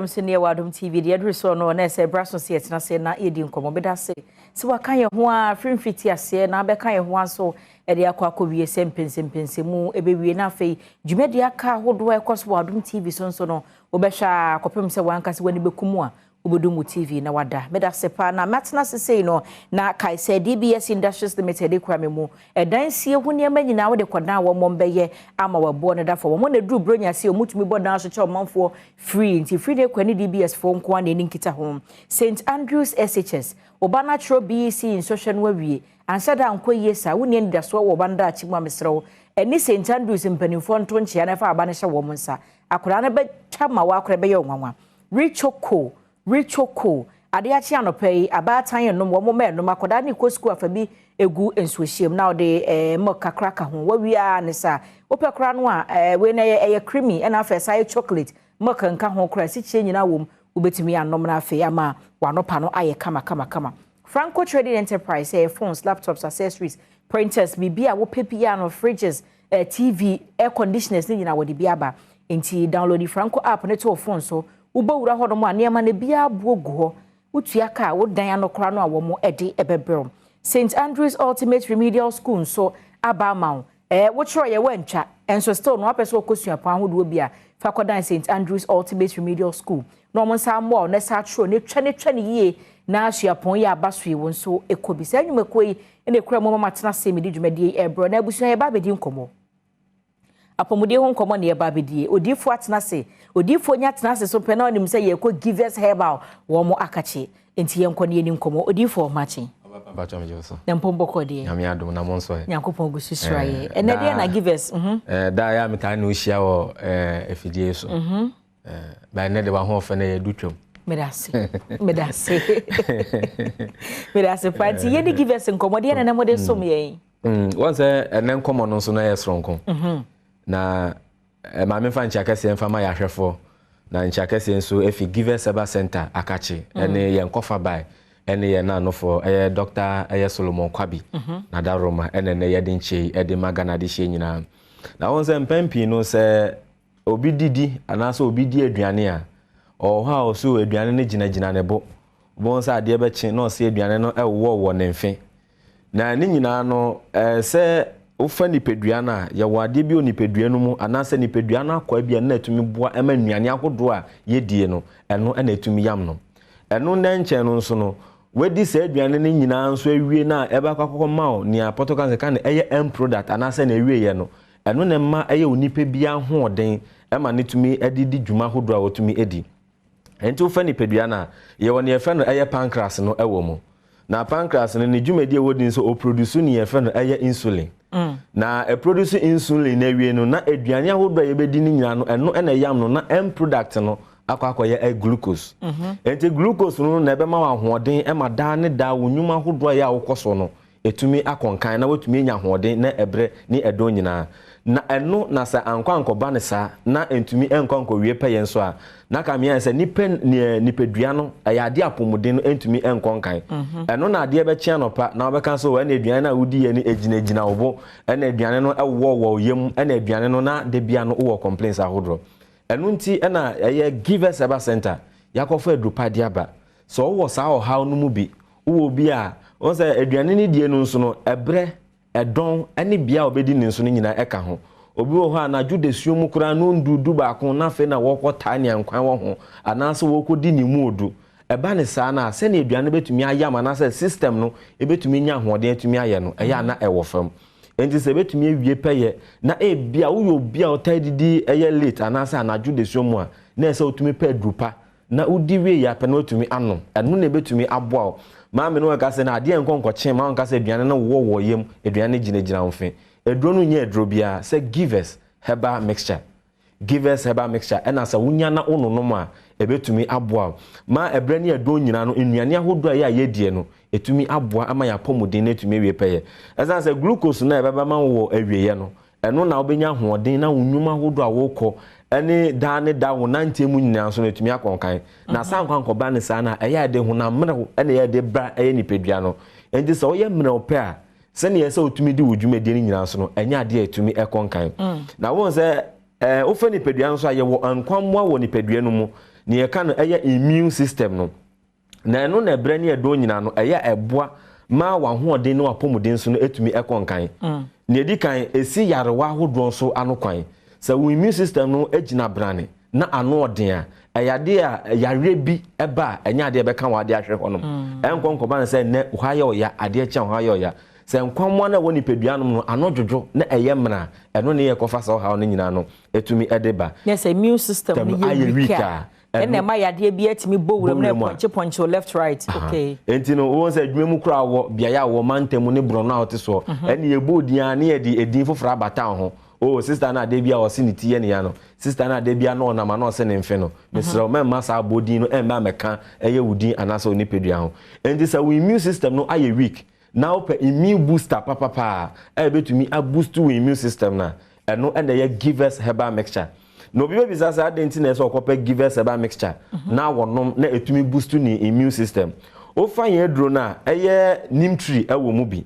Sɛ neɛ wɔ Adom TV deɛ aduru soɔ no na ɛsɛ ɛbra so sɛ yɛtena ase na yɛdi nkɔmmɔ. Meda ase sɛ waka yɛn ho a firi mfiti aseɛ na abɛka yɛn ho nso ɛde akɔ akɔwie sɛ mpɛnsɛmpɛnsɛmu ɛbɛwie, na afei dwumadi aka ahodoɔ a ɛkɔ so wɔ Adom TV so nso no, wobɛhwɛ a kɔpem sɛ wankasa w'ani bɛku mu a wobɛdu mu TV na wada. Meda ase paa na mɛtena ase sei no. Na kae sɛ DBS Industries Limited kura me mu ɛdan sie ho nneɛma nyinaa, wode kɔdan a wɔmmɔ bɛyɛ ama wɔboɔ no da fam. Wɔn na duru Buronya se wɔmutumi bɔ dan so kyɛ ɔmanfoɔ free, nti free de kɔ ne DBS foɔ nko a na ɛni nkita ho. St Andrews SHS, ɔba no atwerɛ BEC nsɔhwɛ no awie ansa da nkɔ yie saa, wonni anidasoɔ wɔ ɔba no daakye mu a, mesrɛ wo, ɛne St Andrews mpanimfoɔ nto nkyea na ɛfa aba no hyɛ wɔn nsa. Akwadaa no bɛtwa ma wakora bɛyɛ ɔnwanwa. Richoco, Richoco, adeɛ akye anɔpa yi, abaatan yɛ nom wɔn mma ɛnom. Akwadaa no kɔ sukuu afa bi egu nsuohyɛm na ɔde milk kakra ka ho, wawia ne sa wopɛ koraa no a, wei na ɛyɛ creamy, ɛna afɛ saa yɛ chocolate milk nka ho koraa, sikyire nyinaa wɔ mu, wobɛtumi anom na afei ama wanopa no ayɛ kama kama kama. Franco Trading Enterprise, ɛyɛ phones, laptops, accessories, printers, biribi a wopɛ biara no, fridges, TV, air conditioners ne nyinaa wɔde bi aba. Nti download Franco app ne to phone so, wobɛwura hɔ nom a, nneɛma no biara aboɔ gu hɔ, wotua kaa wodan ano koraa no a, wɔn de ɛbɛbrɛw. St Andrews Ultimate Remedial School nso aba ama wo. Wotwerɛ yɛ wantwa nso still no, wapɛ sɛ wɔkɔ suapɔn ahodoɔ bi a, fa kɔdan St Andrews Ultimate Remedial School na wɔn nsa mmoa wo na sa atwerɛ ne twa ne twa ne yie na suapɔn yi aba so yi, wɔn nso kɔ bi. Saa nnwumakuo yi ɛna ekura mu mama tena se mede dwumadie yi ɛrebrɛ. Na abusua, yɛba abɛdi nkɔmmɔ, apɔmuden ho nkɔmmɔ na yɛba abɛdie. Odiifoɔ atena ase, odiifoɔ nya tena ase so pɛ na ɔnim sɛ yɛkɔ Givers Herbal wɔn mo akakye, nti yɛnkɔ ne yɛni nkɔmmɔ. Odiifoɔ, ɔmakye na mpɔmbɔkɔ deɛ. Nyame adom, na mo nso ɛ? Nyankopɔn gu so sura yɛ. Ɛnɛ deɛ na Givers. Daa yɛ a metaa ne wohyia wɔ afidie so ba, ɛnɛ de wahoɔfɛ no yɛdu twam. Medase, medase, medase pa. Nti yɛne Givers nkɔmmɔ deɛ nana mode som yɛn. Wɔn sɛ ɛnɛ nkɔmmɔ no nso no yɛ soronko na maame fa nkyia kɛseɛ mfa ma yɛahwɛfoɔ, na nkyia kɛseɛ nso efi Givers Herbal Center akakye ɛne yɛn kɔfa bae ɛne yɛn naanofoɔ, ɛyɛ Doctor, ɛyɛ Solomon Kwabi na daroma. Ɛna ɛnɛ yɛde nkyɛn ɛde ma Ghana de hyɛ nyinaa. Na wɔn sɛ mpɛn pii no, sɛ obi didi anaasɛ obi di aduane a, ɔwɔ hɔ a ɔso aduane no gyinagyina ne bo, wɔn sɛ adeɛ bɛkye na ɔsɛ aduane no ɛwɔ wɔ ne mfe. Na ne nyinaa no, sɛ wofa nipadua no a, yɛwɔ adeɛ bi wɔ nipadua no mu anaasɛ nipadua no akɔa bi a na ɛtumi boa ɛma nnuane ahodoɔ a yɛdie no, ɛno ɛna ɛtumi yam no. Ɛno nɛ nkyɛn no nso no, wadi saa aduane no nyinaa nso awie no a, ɛbɛkɔ akɔkɔ ma wo nea pɔtɔ ka no ɛyɛ end product anaasɛ na awieɛ no, ɛno na ɛma ɛyɛ onipa bi ahoɔden, ɛma ne tumi ɛde di dwuma ahodoɔ a wɔtumi adi. Nti wofa nipadua no a, yɛwɔ nea yɛfrɛ no ɛyɛ pancreas no ɛwɔ mu. Na pancreas no ne dwumadi a ɛwɔ di nso, ɔproduce ne yɛfrɛ no ɛyɛ insulin. Na ɛproduce insulin na awie no, na aduane ahodoɔ a yɛbɛdi no nyinaa no, ɛno ɛna ɛyam no na end product no akɔ akɔyɛ ɛ glucose. Nti glucose no na ɛbɛma wo ahoɔden, ɛma daa ne daa wo nnwuma ahodoɔ a ɛyɛ a wokɔ so no ɛtumi akɔnkan na watumi anya ahoɔden na ɛberɛ ne ɛdɔn nyinaa. Na ɛno na sɛ ankɔ ankɔba ne saa na ntumi nkɔ ankɔwie pɛyɛ nso a, na ka mea sɛ nipa ne nipadua no ɛyɛ adeɛ apɔmuden no ntumi nkɔ nkan. Ɛno na adeɛ bɛkye anɔpa na wɔbɛka so, ɛna aduane no a wodi yɛ no egyinagyina wo bo, ɛna aduane no ɛwɔ wɔ yam, ɛna aduane no na de bia no wowɔ complaints ahodoɔ. Ɛno nti ɛna ɛyɛ Givers Herbal Center yɛakɔfa adurupade aba. Sɛ ɔwɔ saa ɔhaw no mu bi, wowɔ bi a wɔn sɛ aduane no die no nso no, ɛbrɛ ɛdɔn ɛne bea a ɔbɛdi ne nso no nyinaa ɛka ho. Obi wɔ hɔ a anadwo dasuo mu koraa no ndu 11 na afei na wɔkɔ taa nea nkwan wɔ ho anaasɛ wɔkɔdi ne mu odu. Ɛba ne saa no a, sɛnea aduane bɛtumi ayam anaasɛ system no ɛbɛtumi nya ahoɔden atumi ayɛ no, ɛyɛ ana ɛwɔ fam. Nti sɛ ɛbɛtumi awie pɛyɛ na ebia woyɛ obi a ɔtaa didi ɛyɛ late anaasɛ anadwo dasuo mu a, na ɛsɛ wotumi pɛ aduru pa na wodi wie yɛ apɛ na watumi anom. Ɛno na ɛbɛtumi aboa wo. Maame no wɔka sɛ na adeɛ nkɔ nkɔkye ma wɔnka sɛ aduane no wɔ wɔ yam, aduane no gyinagyina wo fe. Aduro no nyɛ aduro biara sɛ Givers Herbal Mixture. Givers Herbal Mixture ɛna sɛ wonya na wononom a, ɛbɛtumi aboa wo ma ɛberɛ ne ɛdɔn nyinaa no, nnuane ahodoɔ a ɛyɛ a yɛdie no ɛtumi aboa ama yɛ apɔmuden no atumi awie pɛyɛ. Ɛsiane sɛ glucose no a ɛbɛba ma wo wɔ awieɛ no, ɛno na wobɛnya ahoɔden na wo nnwuma ahodoɔ a wokɔ ɛne daa ne da wo nanteɛ mu nyinaa nso no atumi akɔnkan. Na saa nkwankɔba ne saa no a, ɛyɛ a ɛde honam mmerɛw ɛna ɛyɛ de bra ɛyɛ nipadua no. Nti sɛ woyɛ mmerɛw pɛ a, sɛnea ɛsɛ wotumi di wo dwumadie no nyinaa so no, ɛnyɛ adeɛ a ɛtumi ɛkɔ nkan. Na wɔn sɛ Wofa nipadua no nso a, yɛwɔ nkwammoa wɔ nipadua no mu. Nea yɛka no ɛyɛ immune system no. Na ɛno na ɛberɛ ne ɛdɔn nyinaa no, ɛyɛ a ɛboa ma w'ahoɔden ne w'apɔmuden nso no ɛtumi ɛkɔ nkan. Nea ɛdi kan, ɛsi yarewa ahodoɔ nso ano kwan. Sɛ wo immune system no gyina brane na ano ɔden a, ɛyɛ adeɛ a yareɛ bi ɛba a, ɛnyɛ adeɛ ɛbɛka w'adeɛ ahwɛ hɔnom. Ɛnkɔ nkɔba no sɛ nnɛ wo ha yɛ ɔya, adeɛ kye a wo ha yɛ ɔya. Sɛ nkwammoa no a ɛwɔ nipadua no mu no ano dwodwo na ɛyɛ mmerɛ a, ɛno ne yɛkɔfa saa ɔhaw no nyinaa no ɛtumi ɛde ba. Nyɛ sɛ immune system no yɛ weak a, ɛna ɛma yadeɛ bi atumi bɔ wuram na ɛpɔnkye left right. Okay. Enti no, wɔn sɛ adwuma mu koraa wɔ beaeɛ a wɔ mantam mu ne borɔno a wɔte soɔ, ɛne yɛbɔ odin a ne yɛde edin foforɔ abata ho. Oh, sister no adeɛ bi a ɔse ne ti yɛ ne ya no, sister no adeɛ bi a na ɔnam a na ɔse ne mfe no, mesrɛ wo, mɛmma saa abɔdin no ɛmma mɛka ɛyɛ wo din anaasɛ wo nipadua ho. Enti sɛ wo immune system no ayɛ weak na wopɛ immune booster papapa a ɛbɛtumi aboost wo immune system no a, ɛno ɛna ɛyɛ Givers Herbal Mixture. Na obi bɛbisa sɛ adɛn nti na ɛsɛ ɔkɔpɛ Givers Herbal Mixture na wɔnom na ɛtumi boost ne immune system. Wofa yɛn aduro no a, ɛyɛ neem tree ɛwɔ mu bi.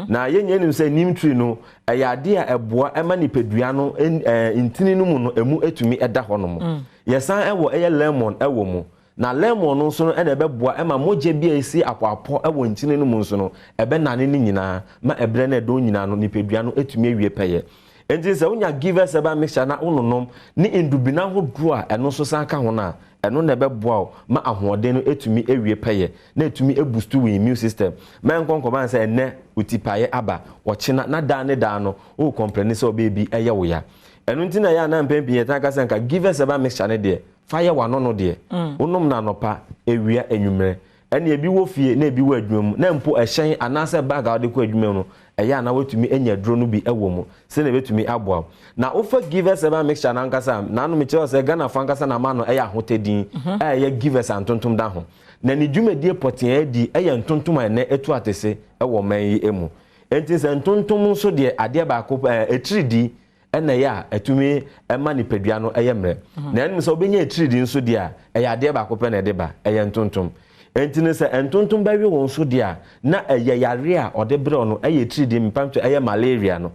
Na yɛn nyinaa nim sɛ neem tree no ɛyɛ adeɛ a ɛboa ɛma nipadua no ntini no mu no emu etumi ɛda hɔ nom. Yɛsan ɛwɔ ɛyɛ lemon ɛwɔ mu. Na lemon no nso no ɛna ɛbɛboa ɛma mogya bi a esi apɔapɔ ɛwɔ ntini no mu nso no ɛbɛnane ne nyinaa ma ɛbrɛ no ɛdɔn nyinaa no nipadua no etumi awie pɛyɛ. Enti sɛ wonya Givers Herbal Mixture na wononom ne ndubina ahodoɔ a ɛno nso san ka ho no a, ɛno na ɛbɛboa wo ma ahoɔden no etumi awie pɛyɛ na etumi eboost wo immune system. Mɛnkɔ nkɔba sɛ ɛnɛ wo ti paeɛ aba, ɔkyena na daa ne daa no wo complain sɛ ɔbɛyɛ bi ɛyɛ wo ya. Ɛno nti na ɛyɛ a na mpɛn pii yɛtan ka sɛ nka Givers Herbal Mixture ne deɛ fa yɛ w'ano no deɛ. Wonom no anɔpa, ewia, enwummerɛ. Ɛne ebi wɔ fie na ebi wɔ adwuma mu na mpo ɛhyɛn anaasɛ bag a wɔde kɔ adwuma mu no, ɛyɛ a na watumi anya aduro no bi ɛwɔ mu sɛnea ebɛtumi aboa wo. Na wofa Givers Herbal Mixture no ankasa, nanom kyerɛ sɛ Ghana fo ankasa na ama no ɛyɛ ahotɛdin a ɛyɛ Givers antontom da ho. Na ne dwumadie pɔtee adi ɛyɛ ntontom a ɛnɛ etu atese ɛwɔ ɔman yi mu. Enti sɛ ntontom nso deɛ adeɛ baako etiridii ɛna ɛyɛ a ɛtumi ɛma nipadua no ɛyɛ mmerɛ. Na ɛnum sɛ wobɛnya etiridii nso deɛ a, ɛyɛ adeɛ baako pɛ na ɛde ba, ɛyɛ ntontom. Enti no sɛ ntontom bɛwe wɔn nso deɛ a, na ɛyɛ yare a ɔde brɛ no ɛyɛ etiridii mpamto ɛyɛ malaria no.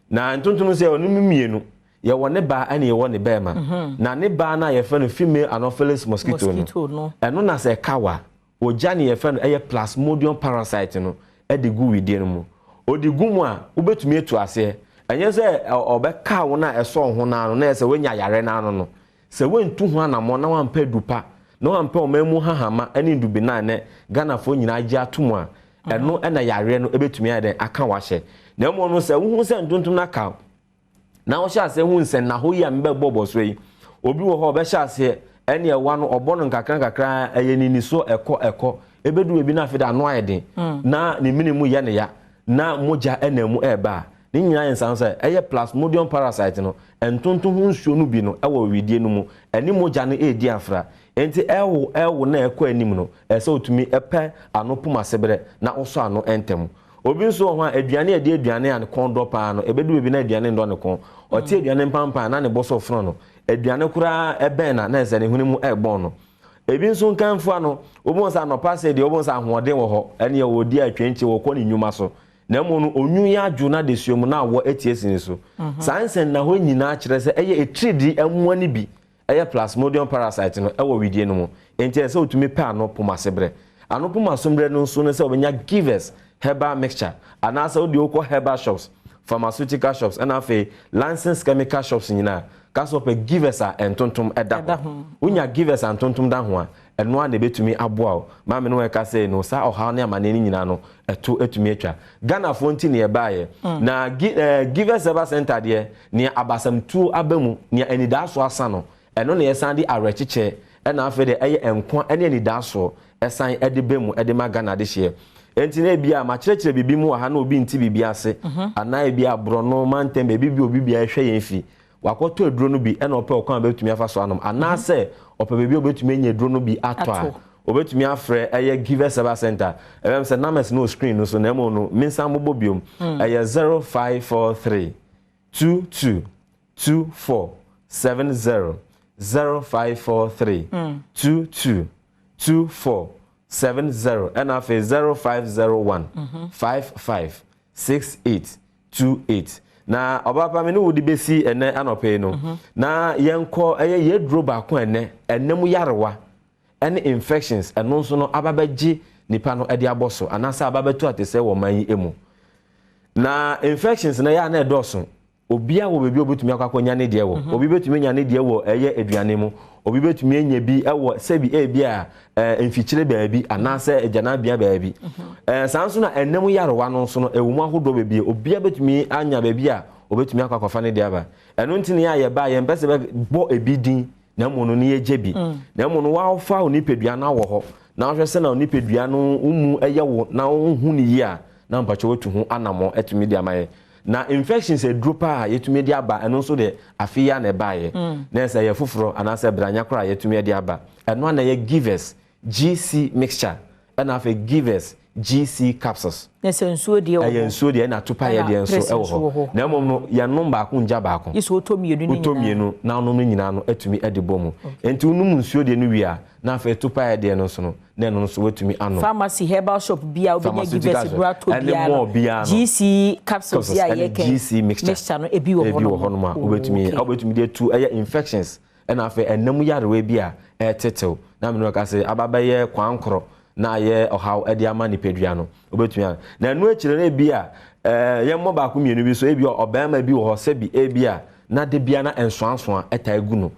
Na ntontom nso yɛwɔ no mu mmienu. Yɛwɔ ne baa ɛna yɛwɔ ne bɛrima. Na ne baa no a yɛfrɛ no female Anopheles mosquito no, ɛno na sɛ ɛka wa, ogya ne yɛfrɛ no ɛyɛ plasmodium parasite no ɛde gu widie no mu. Ɔde gu mu a, wobɛtumi atu aseɛ. Ɛnyɛ sɛ ɔbɛka wo na ɛsɔ ho n'ano na ɛsɛ woanya yare n'ano no. Sɛ woantu ho anammɔ na wampɛ adupa na wampɛ ɔman mu hahama ne ndubina ne Ghanafoɔ nyinaa gye ato mu a, ɛno ɛna yareɛ no ɛbɛtumi ayɛ dɛn aka wahyɛ. Na mmom no sɛ wohu sɛ ntontom no aka na wohyɛ aseɛ hu nsɛnnaho yi a mebɛbɔ bɔ so yi, obi wɔ hɔ ɔbɛhyɛ aseɛ ɛne ɛwa no ɔbɔ no nkakra nkakra, ɛyɛ ne niso ɛkɔ ɛkɔ ɛbɛdu baabi na afei de ano ayɛ den na ne mene mu yɛ ne ya na mogya ɛna mu ɛɛba a, ne nyinaa yɛ nsan sɛ ɛyɛ plasmodium parasite no ntontom ho nsuo no bi no ɛwɔ widie no mu ɛne mogya no ɛredi afra. Enti ɛwo ɛwo na ɛkɔ anim no, ɛsɛ otumi ɛpɛ ano pom asebrɛ na wosɔ ano ɛntɛm. Obi nso wɔ hɔ a aduane a ɛde aduane a ne kɔn dɔ paa no, ɛbɛdu baabi na aduane ndɔ ne kɔn. Ɔte aduane mpampan na ne bɔ so fono no, aduane koraa ɛbɛn na na ɛsɛ ne hwene mu ɛbɔn no. Ebi nso nkanfoa no, wobɛhu sɛ anɔpa sɛ deɛ wobɛhu sɛ ahoɔden wɔ hɔ, ɛne wɔdi atwɛnkye wɔkɔ ne nnwuma so. Na mmom no onwu yɛ adwo na adesuo mu na awɔ atie si ne so. Saa nsɛnnahɔ nyinaa kyerɛ sɛ ɛyɛ etiridii mmoa no bi, ɛyɛ plasmodium parasite no ɛwɔ widie no mu. Enti ɛsɛ sɛ wotumi pɛ ano pom asebrɛ. Ano pom asebrɛ no nso ne sɛ wobɛnya Givers Herbal Mixture anaasɛ wode wokɔ herbal shops, pharmaceutical shops ɛna afei licensed chemical shops nyinaa ka sɛ wopɛ Givers a ntontom ɛda hɔ. Wonya Givers a ntontom da ho a, ɛno a na ɛbɛtumi aboa wo. Maame no ɛka sɛ no saa ɔhaw ne amanneɛ no nyinaa no ɛto atumi atwa. Ghanafoɔ nti ne ɛbaeɛ. Na Givers Herbal Center deɛ, nea abasamtuo aba mu, nea anidaasoɔ asa no, ɛno na yɛsan de awerɛkyekyɛ ɛna afei deɛ ɛyɛ nkwa ne anidaasoɔ ɛsan ɛde ba mu ɛde ma Ghana adehyeɛ. Enti na ebia makyerɛkyerɛ biribi mu wɔ ha na obi nti biribi ase, anaa ebia borɔno mantam baabi bi obi bia ɛhwɛ yɛn fi wakɔtɔ aduro no bi ɛna ɔpɛ ɔkwan a obɛtumi afa so anom, anaasɛ ɔpɛ baabi a obɛtumi anya aduro no bi atɔ a, obɛtumi afrɛ ɛyɛ Givers Herbal Center. Ɛbɛm sɛ numbers no wɔ screen no so, na mmom no mensan bobɔ biom. Ɛyɛ 0543 22 24 70, 0543 22 24 70, ɛna afei 0501 55 68 28. Na ɔbaapa, me ne wo de bɛsi ɛnɛ anɔpɛ yi no, na yɛnkɔ ɛyɛ yɛduro baako ɛnɛ ɛnɛ mu yarewa ɛne infections. Ɛno nso no aba bɛgye nipa no ɛde abɔ so anaasɛ aba bɛto ate sɛ wɔ man yi mu. Na infections no yɛ a na ɛdɔɔso. Obiara wɔ baabi a obetumi akɔ akɔnya ne deɛ wɔ. Obi bɛtumi anya ne deɛ wɔ ɛyɛ aduane mu, obi bɛtumi anya bi ɛwɔ sɛbi ebi a mfikyire baabi anaasɛ agyanabea baabi. Saa nso na ɛnam yarewa no nso no ɛwɔ mu ahodoɔ bebree. Obiara bɛtumi anya baabi a obetumi akɔ akɔfa ne deɛ aba. Ɛno nti ne yɛ a yɛba yɛn mpɛ sɛ bɛbɔ ebi din, na mmom no ne yɛgye bi, na mmom no wafa wo nipadua no awɔ hɔ na wohwɛ sɛ na wo nipadua no wo mu ɛyɛ wo na wohu ne yie a, na mpakyɛ watu ho anammɔ atumi de ama yɛ. Na infections aduro paa a yɛtumi de aba, ɛno nso de afe yi a na ɛbaeɛ na ɛsɛ yɛ foforɔ anaasɛ branya koraa a yɛtumi de aba. Ɛno ana yɛ Givers GC Mixture, ɛna afei Givers GC Capsules. Na sɛ nsuo deɛ wɔ ɛyɛ hɔ. Nsuo deɛ ɛna atopa yɛ Ɛna deɛ nso press ɛwɔ nso wɔ hɔ. Hɔ. Na mmom no yɛnom baako ngya baako. Yi sɛ wotɔ mmienu ne wotɔ nyinaa. Mmienu na wonom no nyinaa no atumi de bɔ mu. Nti wonom nsuo deɛ no wie a, na afei topa yɛ deɛ no nso no na ɛno nso woatumi anom. Pharmacy, herbal shop bi a wobɛnya Pharmaceutical Givers shop. duro atɔ Ɛne biara mall no, biara no. GC Capsules yi a ɛne yɛkɛn GC Mixture. Mixture no ebi wɔ hɔ. Ebi wɔ hɔnom a wobɛtumi wobɛtumi de atu ɛyɛ infections, ɛna afei ɛnam yarewa bi a ɛtetew na mene ka sɛ aba bɛyɛ kwankorɔ na ayɛ ɔhaw ɛde ama nipadua no, wobɛtumi a. Na ɛno akyire no, ebi a yɛmmɔ baako mmienu bi so. Ebi a ɔbarima bi wɔ hɔ, sɛbi ebi a na de bia na nsoansoa ɛtaa gu no,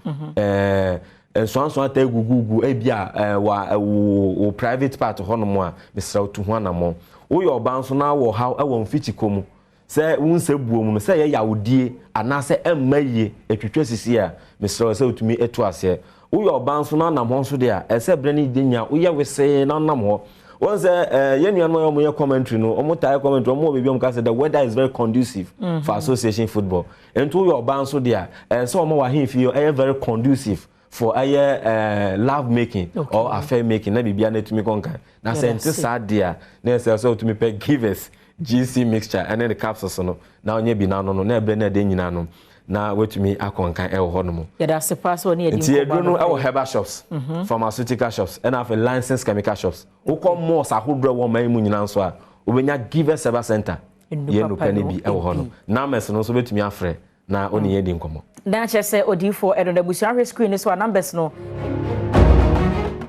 nsoansoa taa gugugu ebi a wa wo wo private part hɔnom a, mesrɛ wo, tu ho anammɔn. Woyɛ ɔbaa nso na wɔ haw ɛwɔ mfikyikɔ mu sɛ wo nsa buo mu no, sɛ ɛyɛ yawodie anaasɛ ɛmma yie atwitwa sisi a, mesrɛ wo sɛ wotumi atu aseɛ. Woyɛ ɔbaa nso na anam hɔ nso deɛ a, ɛsɛ berɛ no de nya woyɛ wesee na nam hɔ wɔn sɛ yɛn nuanom a wɔyɛ commentary no, wɔn taa yɛ commentary, wɔn wɔ baabi a wɔn ka sɛ the weather is very conducive for association football. Nti woyɛ ɔbaa nso deɛ a, ɛsɛ wɔn wɔ ahemfie ɛyɛ very conducive for ɛyɛ love making or affair making na biribiara na etumi kɔnkan. Na sɛ nte saa deɛ a, na ɛsɛ sɛ wotumi pɛ Givers GC Mixture ɛne ne capsules no na ɔnyɛ bi n'ano no na ɛbrɛ na ɛde nyinaa no na watumi akɔnkan ɛwɔ hɔ nom. Yɛda ase paa sɛ ɔne yɛdi Nti nkɔmmɔ aduro no anɔpa ɛwɔ yi. Herbal shops, pharmaceutical shops, ɛna afei licensed chemical shops. Wokɔ malls ahodoɔ ɛwɔ ɔman yi mu nyinaa nso a, wobɛnya Givers Herbal Center Nnuro yɛ papa nnupa no no bi ɛwɔ hɔ no. ebi. Numbers no nso bɛtumi afrɛ na ɔne yɛn di nkɔmmɔ. Na kyerɛ sɛ odiyifoɔ ɛno na abusua, hwɛ screen no so a, numbers no.